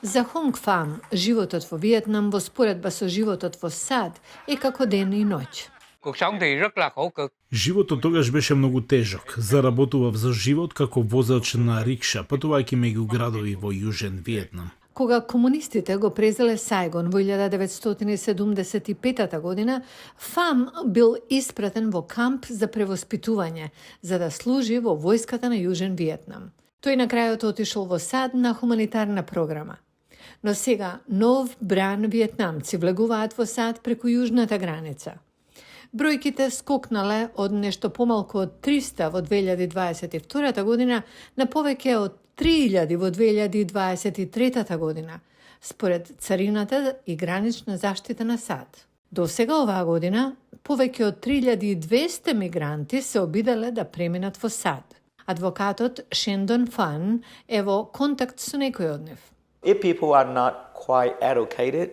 За Hong Pham, животот во Виетнам во споредба со животот во САД е како ден и ноќ. Cuộc sống thì rất là khổ cực. Животот тогаш беше многу тежок. Заработував за живот како возач на рикша, патувајќи меѓу градови во Јужен Виетнам. Кога комунистите го презеле Сајгон во 1975 година, Фам бил испратен во камп за превоспитување, за да служи во војската на Јужен Виетнам. Тој на крајот отишол во САД на хуманитарна програма. Но сега нов бран виетнамци влегуваат во САД преку јужната граница. Бројките скокнале од нешто помалку од 300 во 2022 година на повеќе од 3000 во 2023 година, според Царината и гранична заштита на САД. До сега оваа година, повеќе од 3200 мигранти се обиделе да преминат во САД. Адвокатот Шендон Фан е во контакт со некој од нив. If people are not quite educated,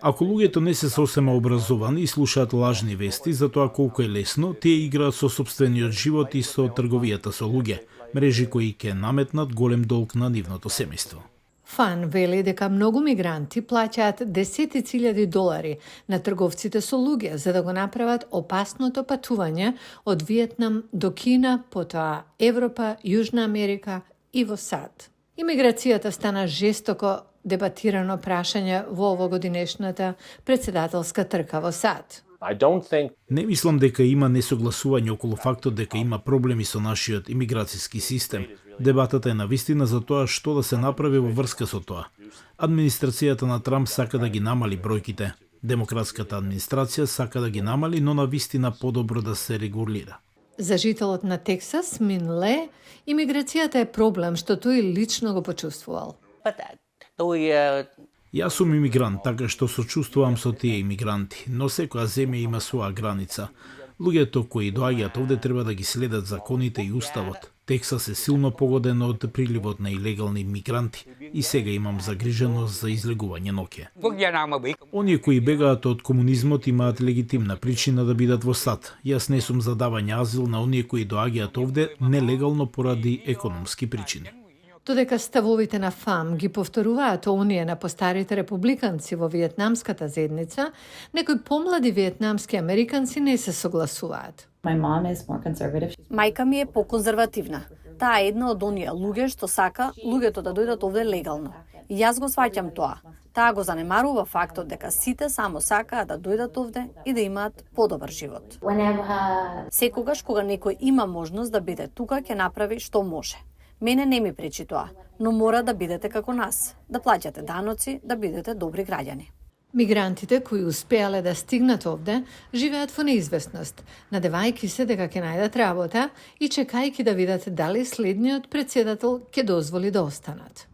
Ако луѓето не се сосема образовани и слушаат лажни вести за тоа колку е лесно, тие играат со собствениот живот и со трговијата со луѓе, мрежи кои ќе наметнат голем долг на нивното семејство. Фан вели дека многу мигранти плаќаат $10,000 на трговците со луѓе за да го направат опасното патување од Виетнам до Кина, потоа Европа, Јужна Америка и во САД. Имиграцијата стана жестоко дебатирано прашање во овогодинешната председателска трка во САД. I don't think Не мислам дека има несогласување околу фактот дека има проблеми со нашиот имиграцијски систем. Дебатата е навистина за тоа што да се направи во врска со тоа. Администрацијата на Трамп сака да ги намали бројките. Демократската администрација сака да ги намали, но навистина подобро да се регулира. За жителот на Тексас, Мин Ле, имиграцијата е проблем што тој лично го почувствувал. But tôi Јас сум имигрант, така што сочувствувам со тие имигранти, но секоја земја има своја граница. Луѓето кои доаѓаат овде треба да ги следат законите и уставот. Тексас е силно погоден од приливот на илегални мигранти и сега имам загриженост за излегување ноќе. Quốc gia nào mà bị Оние кои бегаат од комунизмот имаат легитимна причина да бидат во САД. Јас не сум за давање азил на оние кои доаѓаат овде нелегално поради економски причини. Додека ставовите на ФАМ ги повторуваат оние на постарите републиканци во виетнамската заедница, некои помлади виетнамски американци не се согласуваат. My mom is more conservative. Мајка ми е поконзервативна. Таа е една од оние луѓе што сака луѓето да дојдат овде легално. И јас го сваќам тоа. Таа го занемарува фактот дека сите само сакаат да дојдат овде и да имаат подобар живот. Секогаш кога некој има можност да биде тука, ќе направи што може. Мене не ми пречи тоа, но мора да бидете како нас, да плаќате даноци, да бидете добри граѓани. Мигрантите кои успеале да стигнат овде, живеат во неизвестност, надевајќи се дека ќе најдат работа и чекајќи да видат дали следниот председател ќе дозволи да останат.